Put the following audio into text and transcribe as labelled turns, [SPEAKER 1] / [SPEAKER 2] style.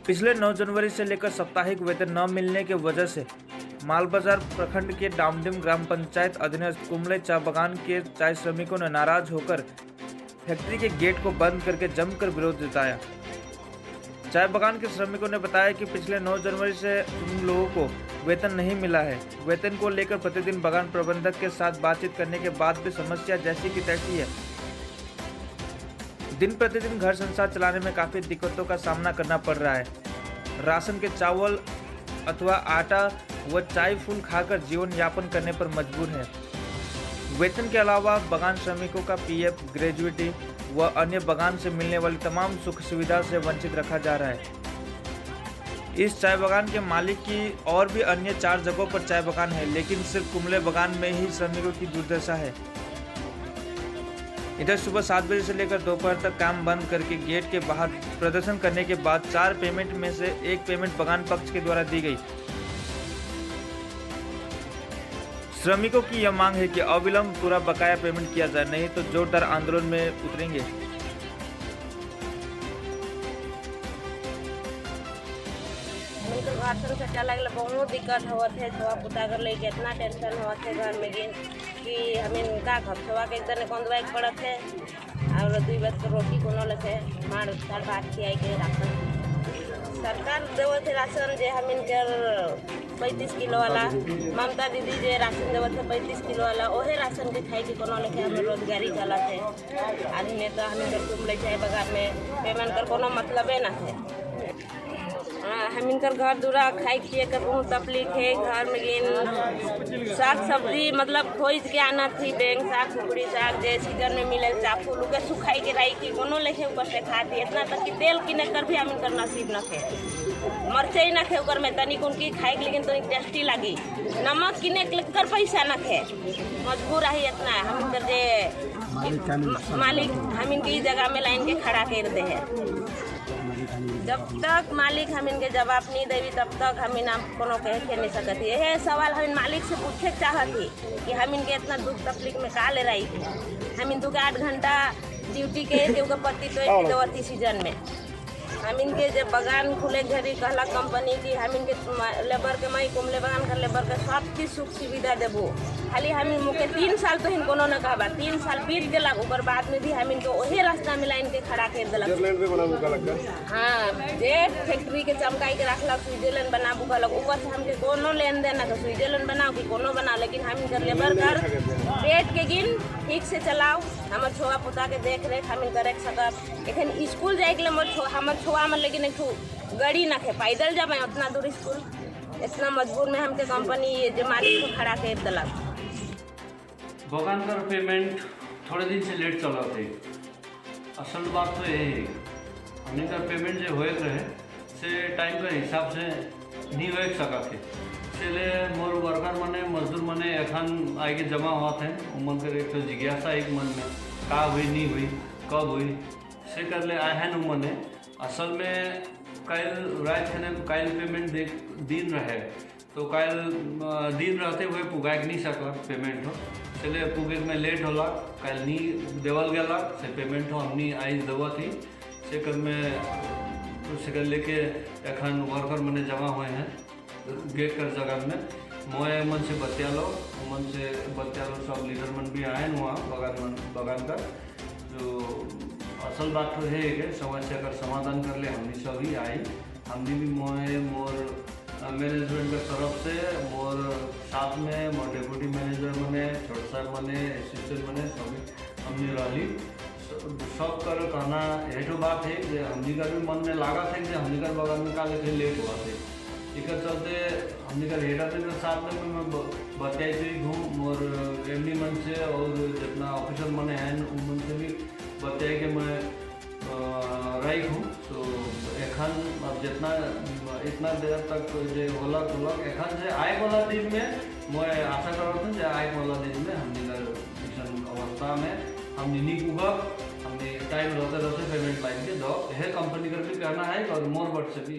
[SPEAKER 1] पिछले 9 जनवरी से लेकर साप्ताहिक वेतन न मिलने के वजह से मालबाजार प्रखंड के डामडिम ग्राम पंचायत अधीनस्थ कुमले चाय बागान के चाय श्रमिकों ने नाराज होकर फैक्ट्री के गेट को बंद करके जमकर विरोध जताया। चाय बागान के श्रमिकों ने बताया कि पिछले 9 जनवरी से उन लोगों को वेतन नहीं मिला है। वेतन को लेकर प्रतिदिन बागान प्रबंधक के साथ बातचीत करने के बाद भी समस्या जैसी की तैसी है। दिन प्रतिदिन घर संसार चलाने में काफ़ी दिक्कतों का सामना करना पड़ रहा है। राशन के चावल अथवा आटा व चाय फूल खाकर जीवन यापन करने पर मजबूर है। वेतन के अलावा बागान श्रमिकों का पीएफ, ग्रेजुएटी व अन्य बागान से मिलने वाली तमाम सुख सुविधा से वंचित रखा जा रहा है। इस चाय बागान के मालिक की और भी अन्य 4 जगहों पर चाय बागान है, लेकिन सिर्फ कुमले बागान में ही श्रमिकों की दुर्दशा है। इधर सुबह 7 बजे से लेकर दोपहर तक काम बंद करके गेट के बाहर प्रदर्शन करने के बाद 4 पेमेंट में से 1 पेमेंट बागान पक्ष के द्वारा दी गई। श्रमिकों की यह मांग है कि अविलंब पूरा बकाया पेमेंट किया जाए, नहीं तो जोरदार आंदोलन में उतरेंगे।
[SPEAKER 2] हमन घर संसार चलाए के बहुत दिक्कत होवत है। छुआ पुता कर लेके इतना टेंशन होवत है घर में गिन कि हमें का खपसवा के एकदम कौन दवाई पड़त है और 2 वक्त के रोटी कोनो लगे मार दाल भात खियाई के राखत। सरकार देवत है राशन जे हमिन के 35 किलो वाला, ममता दीदी जे राशन देवत है 35 किलो वाला, ओहे राशन के खाए के कोनो लेके हमें रोजगारी चलत है। आदमी तो हमिन के कुमले चाय बागान में पेमेंट कर कोनो मतलबे ना है। हमिन कर घर दूरा खाए पिए कर बहुत तकलीफ है। घर में गिन साग सब्जी मतलब खोज के आना थी बैंक साग सुखड़ी साग जे सीजन में मिले चाफूल के सुखाई के राई की कोनो लेखे ऊपर से खाती। इतना तक कि तेल किने कर भी हमिन कर नसीब न थे, मरचाई न थे ओकर में तनिक उनकी खाए के, लेकिन तनिक टेस्टी लगी। नमक किने कर पैसा न थे, मजबूर रही इतना हम कर जे मालिक हम इनकी जगह में लाइन के खड़ा कर दे है। जब तक मालिक हम इनके जवाब नहीं देवी तब तक हम इन कोनो कह के नहीं सकती। यह सवाल हम मालिक से पूछे चाहती कि हम इनके इतना दुख तकलीफ में का ले रही थी। हम इन 2 के 8 घंटा ड्यूटी के के पत्ती तो देवती सीजन में। हम इनके जब बगान खुले घड़ी कहला कंपनी की हम इनके लेबर के मई कुमले बगान कर लेबर के सब चीज सुख सुविधा देबो। खाली हम मुके 3 साल तो हिनको न कहबा, 3 साल बीत गया ओकर बाद में भी हम इनको वही रास्ता में लाइन के खड़ा कर दिलक। हाँ, जे फैक्ट्री के चमकाई के रखलक स्विट्जरलैंड बनाबू कहलक, ऊपर से हमके कोनो लेन देन न, स्विट्जरलैंड बनाओ कि कोनो बनाओ, लेकिन हम इनकर लेबर कर पेट के गिन ठीक से चलाओ, हमर छोआ पोता के देख रेख हम करे सकब। एखन स्कूल जाए के लिए हमर छोआ में लेकिन एक गाड़ी न खे, पैदल जब उतना दूर स्कूल, इतना मजबूर में हमके कंपनी जे मालिक को खड़ा कर दिलक।
[SPEAKER 3] बगान का पेमेंट थोड़े दिन से लेट चला थे। असल बात तो यही है, हमने का पेमेंट जो होए रहे से टाइम के हिसाब से नहीं हो सका थे। इसलिए मोर वर्कर मने मजदूर मने एखन आए के जमा हुआ थे, उमन के एक तो जिज्ञासा एक मन में का हुई नहीं हुई कब हुई से कर ले आए हैं उमने। असल में कल रात है कल पेमेंट दिन रहे तो कल दिन रहते हुए पुगाए नहीं सका पेमेंट हो, इसलिए पुगे में लेट होला, कल नहीं देवल गया से पेमेंट हो हमनी आइज देवा थी। से कर में से कर लेके एखन वर्कर मने जमा हुए हैं गेट कर जगह में। मोए मन से बतिया लो, मन से बतिया लो, सब लीडर मन भी आए वहाँ बगान का जो असल बात तो है कि समस्या का समाधान कर ले हमनी सभी आई। हमनी भी मोए मोर मैनेजमेंट के तरफ से मोर साथ में मोर डेप्यूटी मैनेजर मने छोट साहब मने असिस्टेंट मने सभी हमनी रही। सब कर कहना यही तो बात है कि हमनी का भी मन में लगा था कि हमनी का बगान में का लेके लेट हुआ थे। एक चलते हमनी का हेड ऑफिस के साथ में मैं बताई थी हूँ मोर एमडी मन से और जितना ऑफिसर मने हैं उन मन से भी बताया कि मैं राइट हूँ। तो एखन अब जितना इतना देर तक जे होला होलक एखन से आए वाला दिन में मैं आशा करत हूँ जे आए वाला दिन में हमनी का अवस्था में हमनी नहीं पुगब, हमने टाइम रहते रहते पेमेंट लाइन के दो। यह कंपनी का भी कहना है और मोर बट से भी।